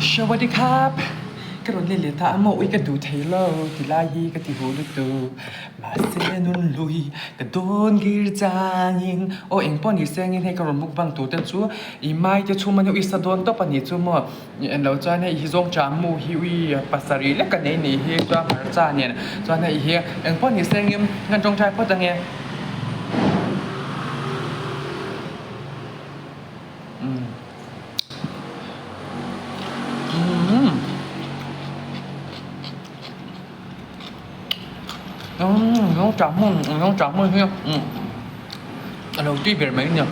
Sawasdi khap ka rawn let leh ta a maw ui ka duh thei lo ti lai hi ka ti huh lutuk mahse nun lui ka dawn kir changin aw eng pawh ni se angin hei ka rawn mukbang tur te chu i mai te chhum a nia ui sa dawn tawp a nih chu maw en loh chuan hei hi zawng cham mu hi ui pasarih lek a nei nih hi chuan hmarcha nen chuan hei hi eng pawh ni se angin kan tawngtai phawt ange. A lo tui ber mai nia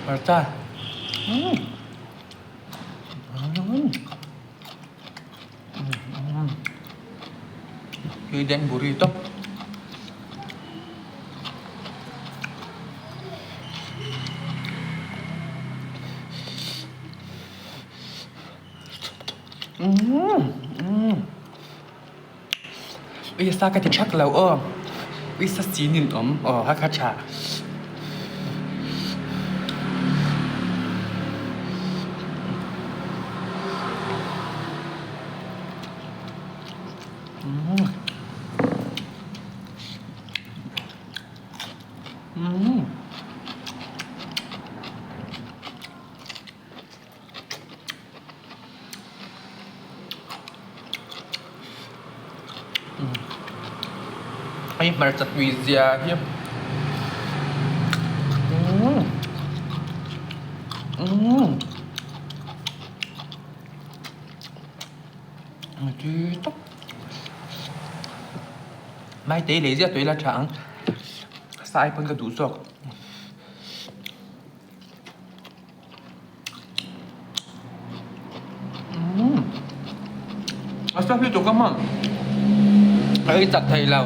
hmarcha tui den buri tawp. Uisa ka ti thak lo aw. Uisa sin in awm aw ha kha tha. Hei hmarcha tui zia hi tui tawp maitei lei zia tui la tha ang sai pawn ka duh zawk. A sa hlutuk a hmang a ei chak thei lo.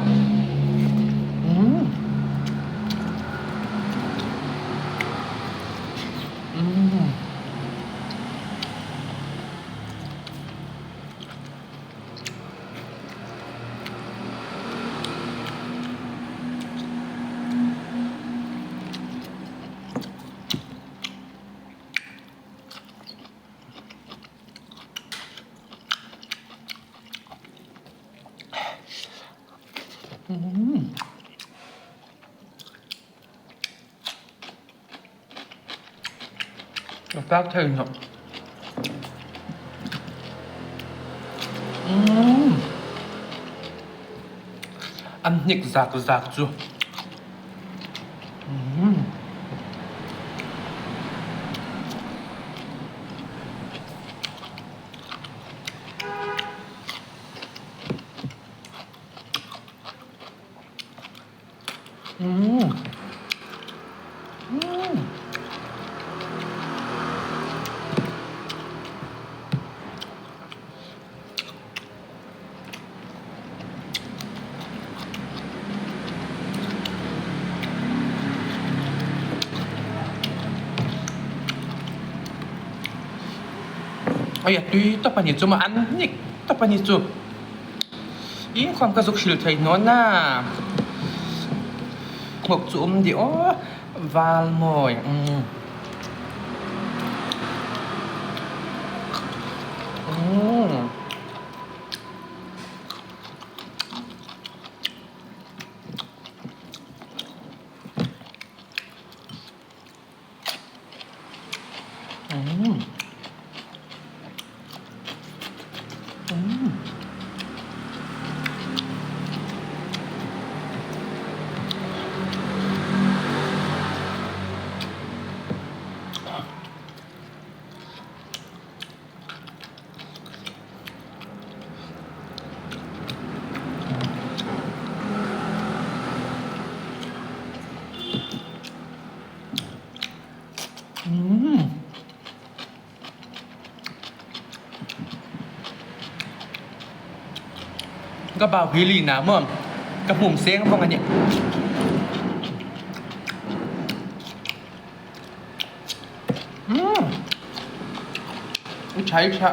Ka tak thei hnawk. An hnik zak zak chu. Hei a tui tawp a ni chu maw an hnik tawp a ni chu inkhawm ka zuk hrilh thei hnawn a nghawk chu awm dih aw val mawi umm. Ka bau hi li na maw ka hmum seng vang a ni. I tha i tha.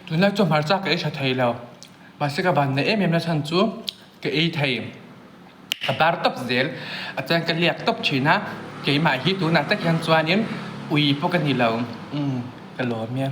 Tunlai chu hmarcha ka ei tha thei lo. Mahse ka van na em em na chhan chu ka ei thei. Ka bar tawp zel. A chuan ka liak tawp thin a, keimah hi tunah tak hian chuanin ui pawh ka ni lo. Umm ka lawm e.